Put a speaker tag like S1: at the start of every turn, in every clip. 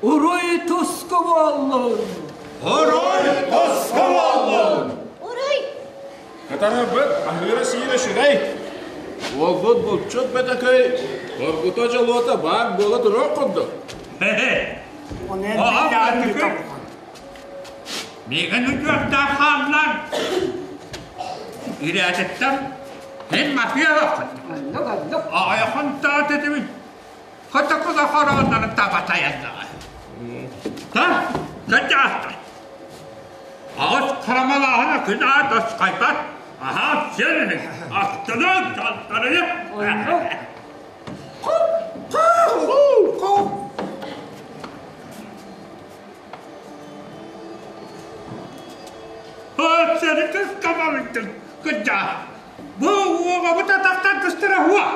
S1: Уруй туску буоллун!
S2: Уруй туску буоллун!
S3: Уруй!
S2: Кытарарбыт аһыыра-сиирэ үчүгэй. Уолбут булчут бөтөкөй оргута дьолуота баар буола туруох курдук.
S1: Миигин үтүөхтээх хааллар. Ирээтиттэн һин мафия
S3: Оннук, оннук.
S1: Аҕайахан таатэтибин. Хотокула хорооннорун табатайаннаҕа. Та, кырдьаҕастар. Аҕыс харамалааһына күн аат асхайбат. Аһаа сиэн астынан талтарыйа.
S3: Оннук.
S1: Сeni kıskamamıştın kıca. Bu уоҕабыт атахтан кыстара хуа.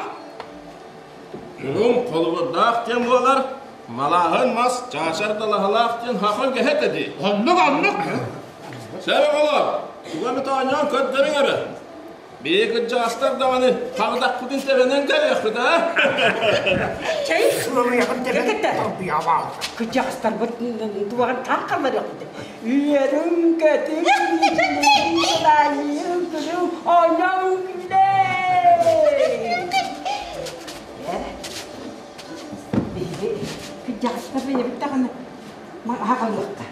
S2: Урум холобурдаах диэн буолар, малааһын мас чаачар далаһалаах диэн хахан кэһэт эди.
S1: Оннук оннук.
S2: Сэр оҕолор, туга эмит оонньоон көрдөрүҥ эрэ. Бии кырдьаҕастар даҕаны хаҕдахпытын тэбэнэн кэлиэхпит аа?
S3: Чэй, кэкэтэ. Кырдьаҕастарбыт дуоҕан таах халларыахпыт. Үөрүҥ, көтүҥ, айыым, күлүҥ, оонньоон күлэй! Биһиги кырдьаҕастар бэйэбит даҕаны аһаҕалыахха.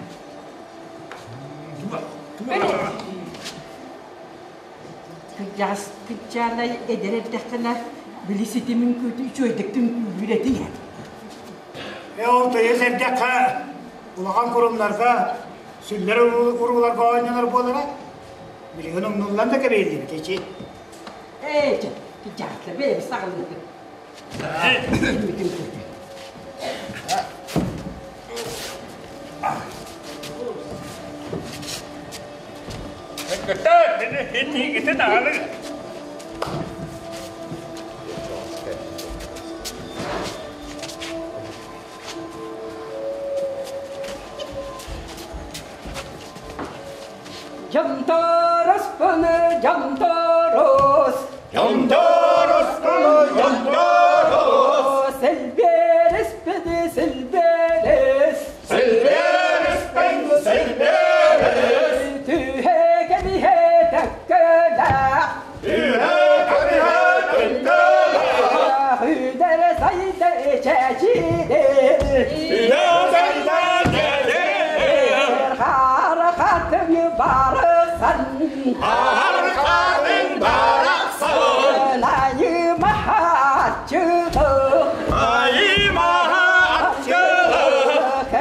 S3: Кырдьаҕас кырдьаанай эдэр эрдэххинэ били ситимин күүтү үчүгэйдик түҥкүүлүүр этиҥ ээ.
S4: Ээ ол тыйыс эрдэххэ улахан курумнарга сүллэр урууларга оонньонор буолара. Билигин умнуллан да кэбиһиллибит эчи.
S3: Ээ чэ, кырдьаҕастар бэйэбит саҕалыыбыт. Дьонтороспуну дьонторос
S2: Дьонтороспуну дьонторос
S3: Сэлбиэрэспини сэлбиэрэс
S2: Сэлбиэрэспин сэлбиэрэс
S3: Түһэ кэбиһэ тэккэлээх
S2: Түһэ
S3: чэчиир Харахатын барысан
S2: Харахатын барахсан
S3: Айымахаччылык
S2: Айымахаччылык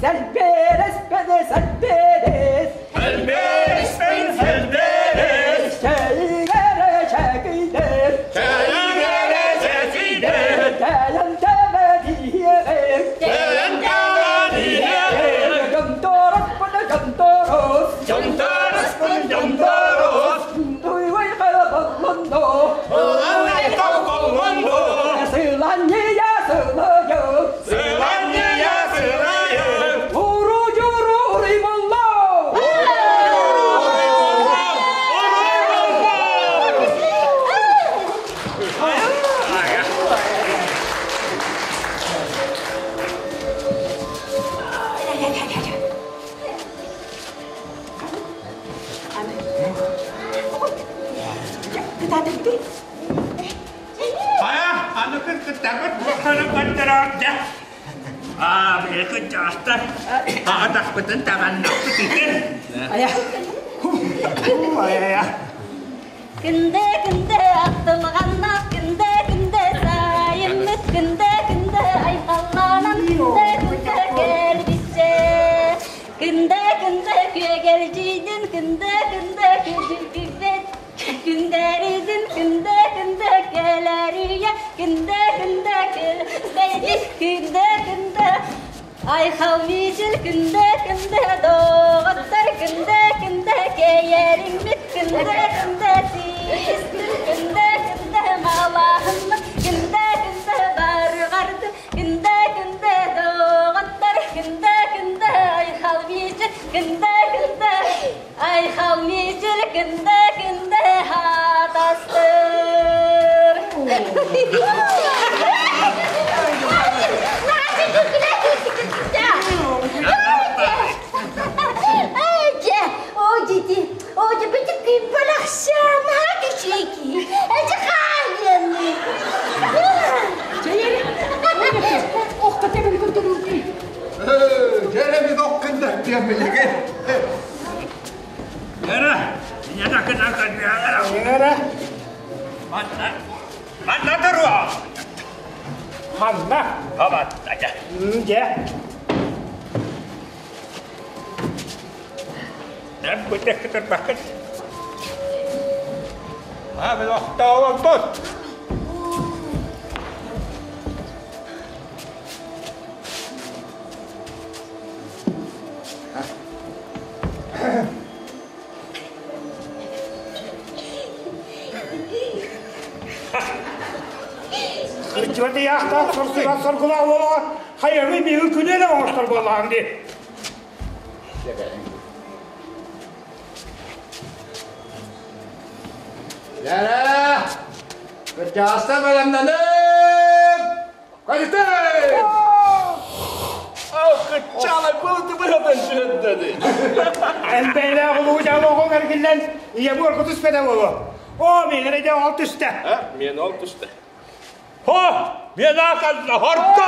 S3: Сэлберес сэлберес
S2: Сэлбереспин сэлберес
S3: Чэйгэрэ чэкийдэр
S2: Чэйгэрэ чэкийдэр
S3: Тэйэн тэбэдиһиэр
S2: Тэйэн тэбэдиһиэр
S3: Дьонтороспун дьонторос
S2: Дьонтороспун дьонторос
S3: Дуйвай хайа боллундо
S2: Уланай боллундо
S3: Сыланья сылайы
S2: Сыланья сылайы
S3: Уру журу уруй болло
S2: Уруй болло Уруй болло
S1: Хайа, аны кыргыттарбыт куһаҕаны көрдөрөөр дьэ. Аа, били кырдьаҕастар аҕатахпытын табаннахпыт ити.
S3: Айа.
S4: Айа.
S5: Күндэ күндэ аттылғаннақ, күндэ күндэ сайыммыт, күндэ күндэ айхалланан, күндэ күндэ кэлбитчэ. Күндэ күндэ күөгэлдьийдин, күндэ күндэ күдүргүбэт, күндэридин, күндэ күндэ кэлэрийэ, күндэ күндэ кэлбэйдик, күндэ күндэ айхал мичил, күндэ күндэ доҕоттор, күндэ күндэ кэйэриммит, күндэ күндэ тиистир, күндэ күндэ малаһыммыт, күндэ күндэ барҕарды, күндэ күндэ доҕоттор, күндэ күндэ айхал мичил, күндэ күндэ айхал мичил, күндэ күндэ хатастыр.
S6: Jeremy доккындар диэмилиги.
S1: Эра, меня так и так
S4: Эра.
S1: Манна. Манна туруо.
S4: Манна.
S1: Хабат, дьэ.
S4: Дьэ.
S1: Эн бу тэккитер бакыт. А, мен охтоолон тут.
S4: Кырдьыбаты яхта сорсуга соргула ола хайыры биги күнеле оңостор боллаан ди.
S6: Яра! Кырдьаҕаста бэлэмнэнэн! Кадиты!
S2: Ау, кыччаалай былыты быһатан түһэрдэни.
S4: Элбэйлээх улуу дьалоҕуҥ эргиллэн ийэ буорку түспэтэ буолуо. Оо, миэнэ дьэ ол түстэ.
S2: А, мен ол түсті.
S1: Хо, мен акалла хорто.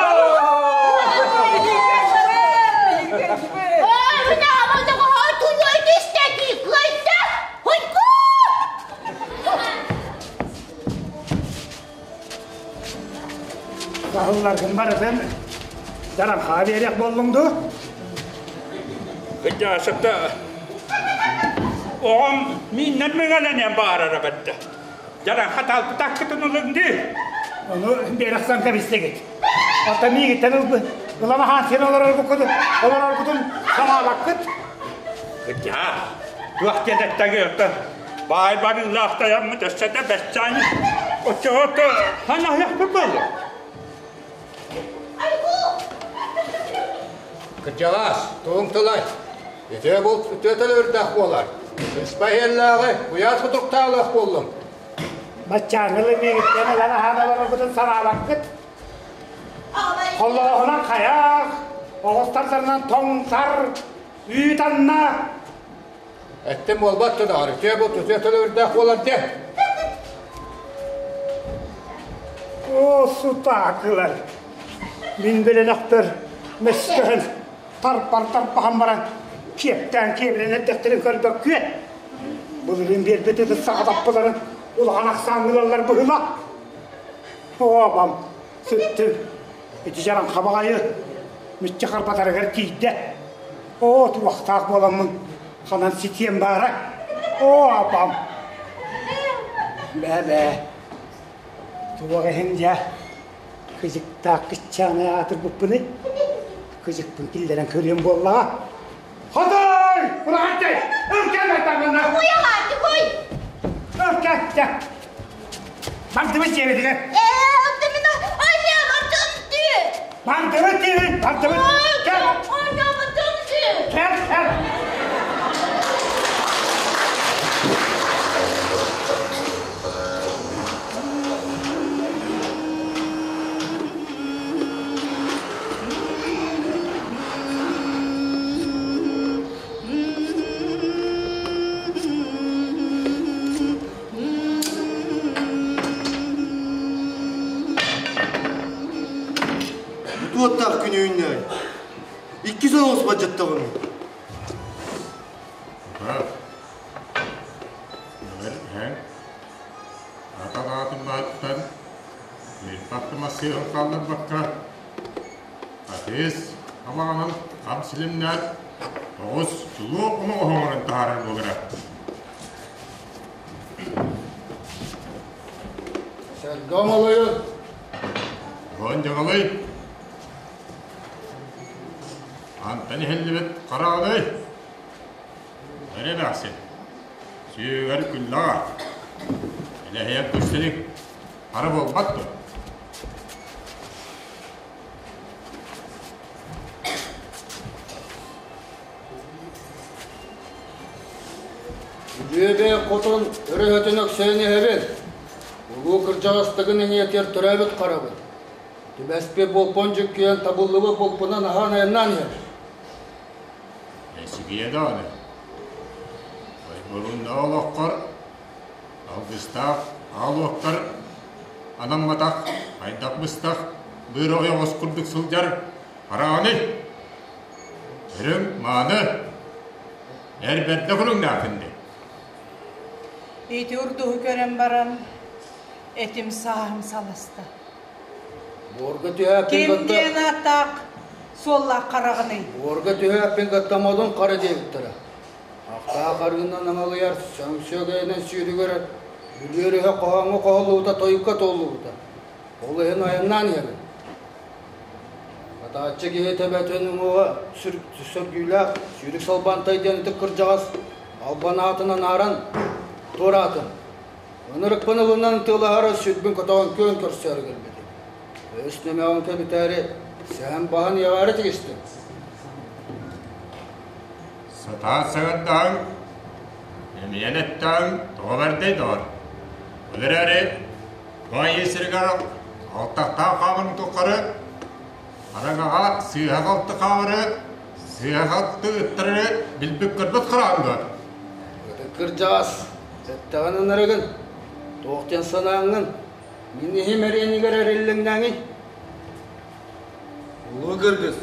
S4: Саһылларгын барытын даранхаа биэриэх буоллуҥ дуу?
S1: Кырдьаҕаста оҕом мииннэн мөҥөлөнөн баарара бэрдэ. Жаран хатаалбытаккытын ылыҥ дии.
S4: Ону биэрэхсэн кэбистигит. Оттон миигиттэн ылбы ылан аһаан син олорорбуккутун олороргутун санаабаккыт.
S1: Кырдьаа, туох диэн эттэги оттон баай барыылаахтайаммыт өссө да бэсчаани оччоҕото ханаһыахпыт буолла.
S6: Кырдьаҕас, тугуҥ тылай? Үтүө булт үтүөтөл үрдэх буолар. Ыспа иһэллээҕи куйаас кутуктаалаах буоллуҥ.
S4: Баччааҥҥылы миигиттэн ылан аһаан олороргутун санаабаккыт. Холлооһунан хайаах, оҕустардарынан тоҥ-тар, үүт анна.
S6: Эттим буолбат да үтүө булт үтүө төлөбүрдээх буолар диэн.
S4: Оо, сутаакылар! Мин билэнэхпэр мөскөһөн тарпар тарпаһан баран киэптээн киэбирэн эрдэхтэрин көрбөккүө. Былырыын биэрбит ытыс саҕатаппыларын улахан ахсааҥҥа ылаллар быһыылаах. Ообам, сыттым. Ити дьараҥха баҕайы мүччү харбатарыгар тиийдэ. Оо, туохтаах буоламмын ханан ситиэм баара. Оо, апам. Бээ-бээ. Туох иһин дьэ кыдьыктаах кыччааны аатырбыппыный? Кыдьыкпын киллэрэн көрүөм буоллаҕа. Хотой! Кураантай! Ылкан атаҕына!
S5: Уйаҕа, тихой!
S4: Ылкан, Бардыбыт дьиэбитигэр.
S5: Ээ, оттомина, аньа, бардым дии!
S4: Бардыбыт диибин, бардыбыт. Кэл.
S5: Аньа, бардым дии!
S4: Кэл, кэл.
S7: Туоттаах күнүүннэй. Иккис оҕус бадьаттаҕын.
S1: Эн ата аатын бааттан мирбахты массыыһын хаалларбакка атыыс амаҕанан хам силимнээх тоҕус чулуу оҥоһоҥорон таһаарар буолара.
S6: Сэргэ оҥолойун.
S1: Уон дьаҕалый. Антан иһиллибит хараҕыный. Эрэ эмээхсин, сүүгэр күллэҕэ. Элэһийэн көрсүнүк, хара буолбат дуо?
S6: Бүлүөбэ хотун өрөһөтүн өксөйөн иһэбин. Улуу кырдьаҕастыгын эҥиэтигэр төрөөбүт харабын. Түбэспит болпон дьүккүйэн табыллыбыт болпунан аһаан айаннаан иһэбин.
S1: Эсигийэ даҕаны. Ойборунна олоххор алгыстаах аал уоккар анамматах хайдах быстах быыр ойоҕос курдук сылдьар хараҕыный? Өрүҥ мааны эр бэрдэ күрүҥнээххин дии.
S3: Ити урдуһу көрөн баран этим сааһым саласта.
S6: Буорга түһээппин
S3: Ким
S6: кытта
S3: диэн ааттаах суоллаах хараҕыный?
S6: Буорга түһээппин кытта модун хара диэбиттэрэ. Ахтаах арыынан аҥалыйар, сөҥсүөгэйинэн сүүрүгэр Бүлүү өрүһэ хоһооҥҥо хоһуллубута, тойукка туоллубута. Ол иһин айаннаан иһэбин. Хатааччы киһи төбөтүн уҥуоҕа сөргүүлээх Сүүрүк Салбантай диэн ытык кырдьаҕас албан аатын анааран туораатын. Ынырыкпын ылынан тыалаһара сүрбүн көтөҕөн күөн көрсөөрү кэлбитим. Өс нөмөҕүн көбүтээри сэһэн баһан иэҕээри тигистим.
S1: Сатаан саҥардаҕыҥ, эмиэн эттэҕиҥ тоҕо бэрдэй доҕор. Ол эрээри баайыы сиригэр алтахтаах хаамарын тухары араҥаҕа сыыһа-халты хаамары, сыыһа-халты ыттарары билбит-көрбүт хараҕыҥ дуо?
S6: Ытык кырдьаҕас, эттэҕин ынырыгын, туох диэн санааҥҥын, мин иһим эриэнигэр эриллиҥнээҥий?
S7: Улуу кыргыс,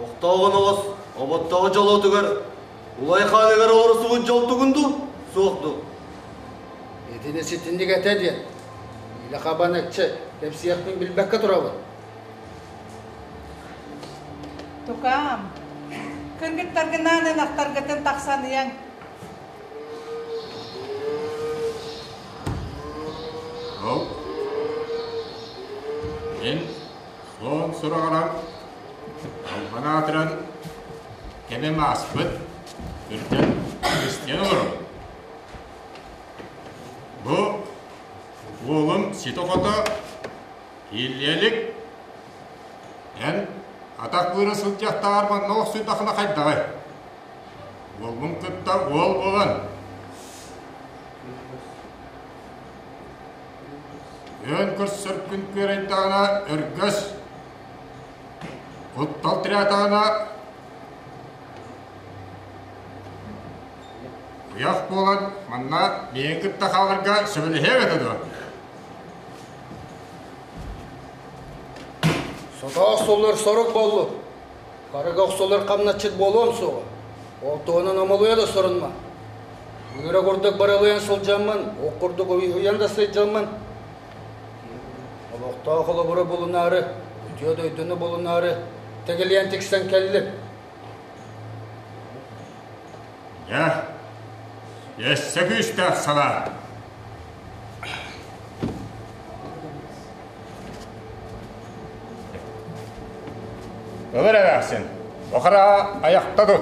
S7: охтооҕун оҕус оботтоҕу дьолуотугар Улай хааныгар олорсубут дьол тугун дуу, суох дуу?
S6: Итини ситинник этэ диэн, илэ хабан эччэ кэпсиэхпин билбэккэ турабын.
S3: Тукаам, кыргыттаргынаан ынахтаргытын тахсан ыйаҥ.
S1: Ол мин суон сураҕынан албан аатыран кэмим ааспыт, үрдэн христиан олоробун. Бу уолум ситэ-хото кииллиэлик эн атах быыра сылдьахтааҕар манна олохсуйдахына хайдаҕай? Уолбун кытта уол буолан Үөн көрсөр күн күөрэйдэҕинэ өргөс, куттал тирээтэҕинэ. Уйах буолан манна миигин кытта хааларга сөбүлэһиэҥ этэ дуо?
S6: Сотоох суллар сорук буоллун. Харыга охсуллар хамначчыт буолуом суоҕа. Ол туһунан омолуйа да сорунма. Ыыра курдук барылыйан сылдьаммын, ох курдук уйуһуйан да сылдьаммын, олохтоох холобуру булунаары, үтүө дойдуну булунаары тэгилийэн тиксэн кэллим.
S1: Дьэ, өссө күүстээх санаа. Ылыр эмээхсин, бохара айахта тут.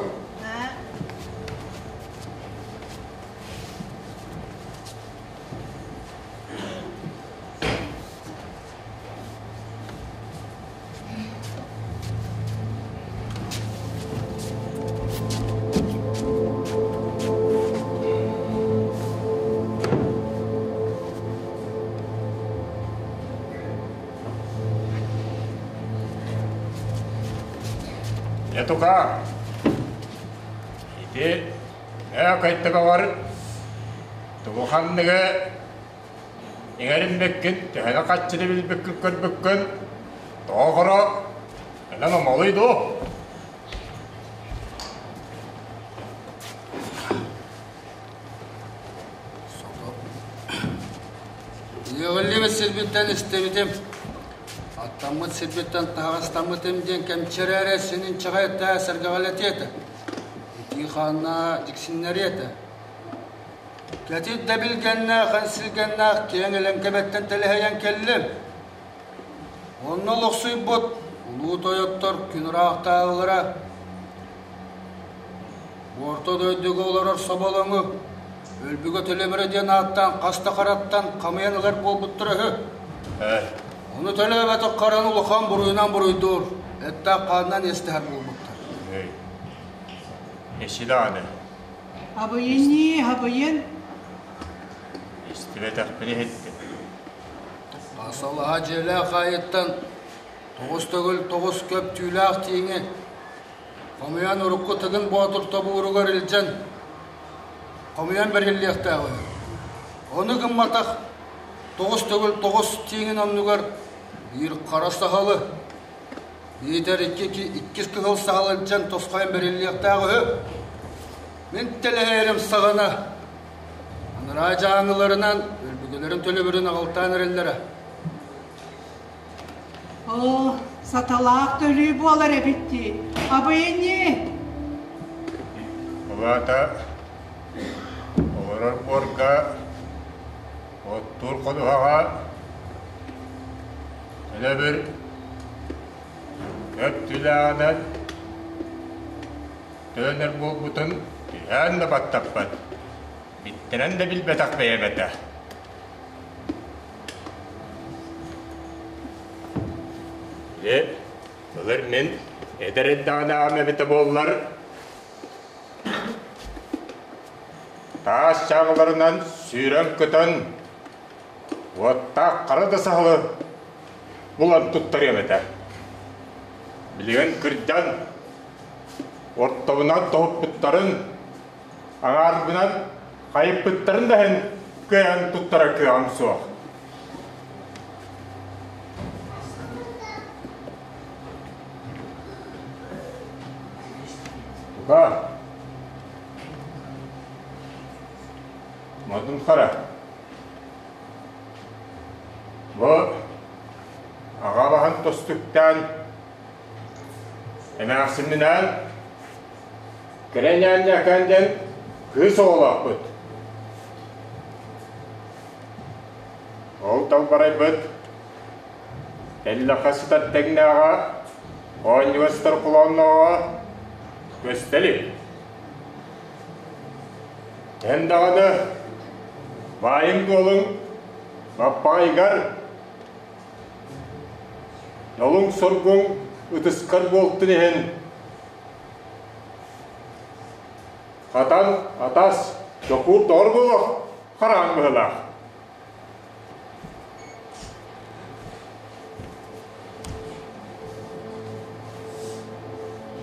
S1: Дьэ тука, ити өөкөй төбөҕөр тугу ханныгы Иҥэриммиккин, төһөнү хаччыны билбиккин көрбүккүн, тоҕо ынан омолуй дуу?
S6: Иэҕиллибит сирбиттэн истибитим, аттаммыт сирбиттэн таһаҕастаммытым диэн кэмчэрээрэ синин чаҕайта сэргэҕэлэтиэ этэ. Итии хаанна дьиксиннэриэ этэ. Кэтит да билгэннээх, энсилгэннээх киэҥ элэҥкэбэттэн тэлэһийэн кэллим. Онно олохсуйбут улуу тойоттор күн ыраахтааҕылара Орто дойдуга олорор соболоҥу өлбүгэ төлөбүрэ диэн ааттаан хас да хараттан хамыйан ылар буолбуттара үһү. Ону төлөөбөтөх хараны улахан буруйунан буруйдуур, эттээх хаанынан иэстэһэр буолбуттар.
S1: Эси даҕаны
S3: Абыйын абыйын.
S1: Истибэтэхпин иһиттим.
S6: Асалаһа дьиэлээх аайыттан тоҕус төгүл тоҕус көп түүлээх тииҥи хомуйан урукку Тыгын Боотур тобууругар илдьэн хомуйан бэриллиэхтээх үһү. Ону гымматах тоҕус төгүл тоҕус тииҥин оннугар биир хара саһылы Биитэр икки иккис кыһыл саһыл илдьэн тосхойон бэриллиэхтээх үһү. Мин тэлэһээрим саҕана анараа дьааҥыларынан өлбүгэлэрин төлөбүрүн аҕалтаан эрэллэрэ.
S3: Оо, саталаах төлүү буолар эбит дии. Абыйынньы!
S1: Улаата олорор буорга оттуур ходуһаҕа Төлөбүр көп түлээҕинэн төлөнөр буолбутун түһээн да баттаппат, биттэнэн да билбэтэх бэйэм этэ. Дьэ, былыр мин эдэр эрдэҕинэ аҕам эбитэ буоллар, таас чааҕыларынан сүүрэн-көтөн Уоттаах хара да саһылы булан туттарыам этэ. Билигин кырдьан, ортобунан тоһуппуттарын, аҥаарбынан хайыппыттарын да иһин кыайан туттарар кыаҕым суох. Тука, модун хара. Бу аҕа баһын тостуктаан эмээхсимминээн кэрэ ньээнньэкээн диэн кыыс оҕолоохпут. Ол далбарайбыт тэллэххэ сытар тэҥнээҕэ, оонньууга сытар холооннооҕо көстө илик. Эн даҕаны баайыҥ-дуолуҥ баппаҕайгар, нолуҥ-соргуҥ ытыскар буолтун иһин хатан атас чокуур доҕор буолуох хараҕыҥ быһыылаах.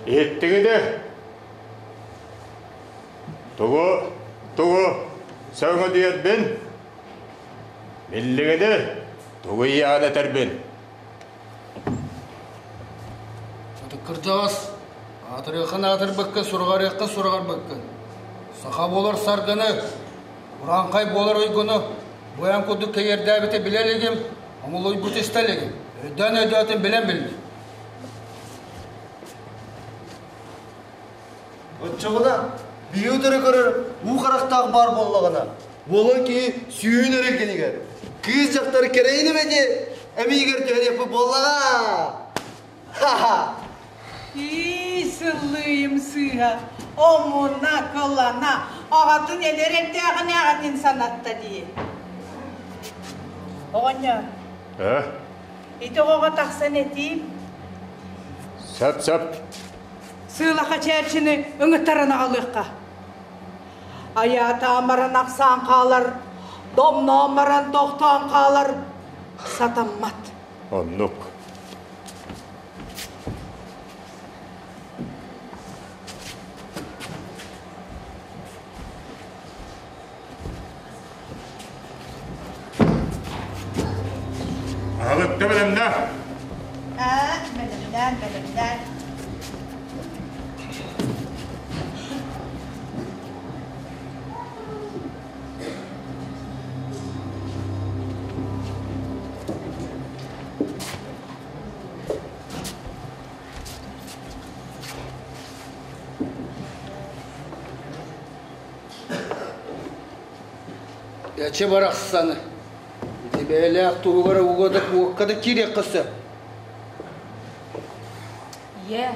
S1: Иһиттигит ээ? Тугу? тугу сөҥөдүйэрбин, биллигини тугу ыйаан этэрбин.
S6: Ытык кырдьаҕас, аатырыаххын аатырбыккын, сураҕарыаххын сураҕарбыккын. Саха буолар саргыны, урааҥхай буолар уйгуну бу эн курдук кэйэрдээбити билэ илигим, омулуйбут истэ илигим. Өйдөөн өйдөөтүн билэн биллим.
S7: Оччоҕуна биһи утары көрөр уу харахтаах баар буоллаҕына, буолан киһи сүүһүн эрилгинигэр, кыыс дьахтар кэрэйин эмэни эмиийигэр түһэриэхпит буоллаҕа. Ха-ха!
S3: Ии, сыллыйым сыыһа, омуна, кылана, аҕатын эдэр эрдээҕинэ аҕатын санатта дии. Оҕонньор,
S1: Э?
S3: ити оҕоҕо тахсан этиим.
S1: Сөп-сөп.
S3: Сыылаха чээччини ыҥыттаран аҕалыахха. Айаатаан баран ахсаан хаалар, домноон баран тохтоон хаалар сатаммат.
S1: Оннук. Аһылыкта бэлэмнэ.
S5: Аа, бэлэмнээн, бэлэмнээн.
S6: Эчи барахсаны, ити бэйэлээх туһугар ууга да уокка да киириэххэ сөп.
S8: Ийээ,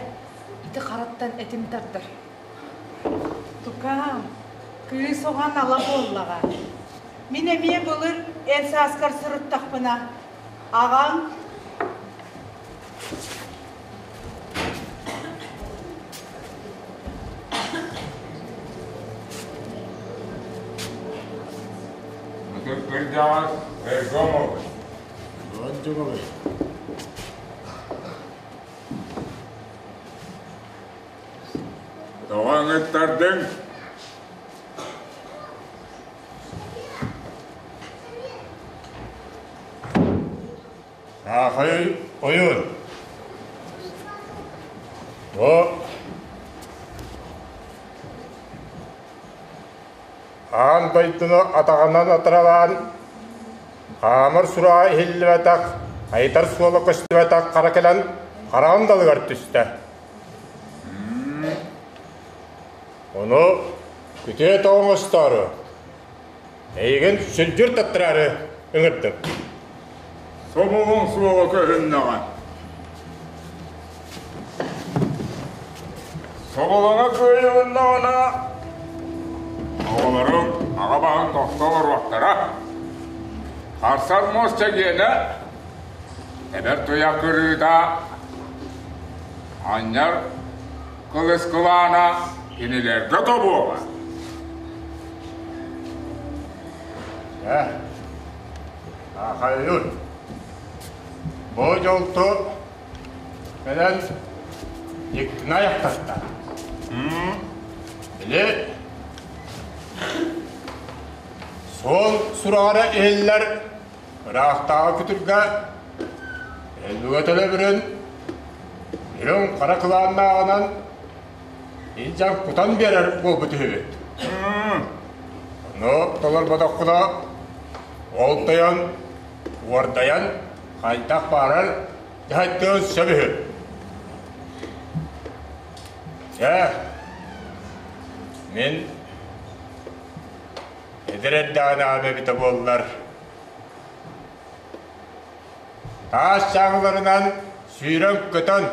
S8: ити хараттан этим тардар.
S3: Тукаам, кыыс оҕо ала буоллаҕа. Мин эмиэ былыр эн сааскар сырыттахпына, аҕаҥ
S1: Ытык кырдьаҕас Эргомович. Тоҕо ыҥыттардыҥ? Аахай ойуун. Бу аан дойдуну атаҕынан атыралаан, хаамар сураҕа иһиллибэтэх, айытар суола көстүбэтэх хара кэлэн хараҕын далыгар түстэ. Ону күтүөт оҥостоору Эйигин сүлдьүр таттараары ыҥырдым.
S9: Собоҕуҥ суоҕа көһүннэҕэ. Соболоҥо кыайылыннаҕына, оҕолоруҥ аҕа баһын тохто олоруохтара. Харсар муос чэгиэнэ, эбэр туйах кырыыта, анньар кылыс кылаана кинилэргэ тобуоҕа.
S1: Дьэ, аахайыҥ. Бу дьолту кэлэн дьиктини айахтатта. Били суол сураҕара иһиллэр ыраахтааҕы күтүргэ элбүгэ төлөбүрүн үрүҥ хара кылааннааҕынан Илдьэн кутан биэрэр буолбут үһүбүт. Ону толорботоххуна, ол тойон уордайан хайдах баарар дьаһайтыан сөп үһү. Дьэ, мин эдэр эрдэҕинээҕим эбитэ буоллар, таас чааҥыларынан сүүрэн-көтөн.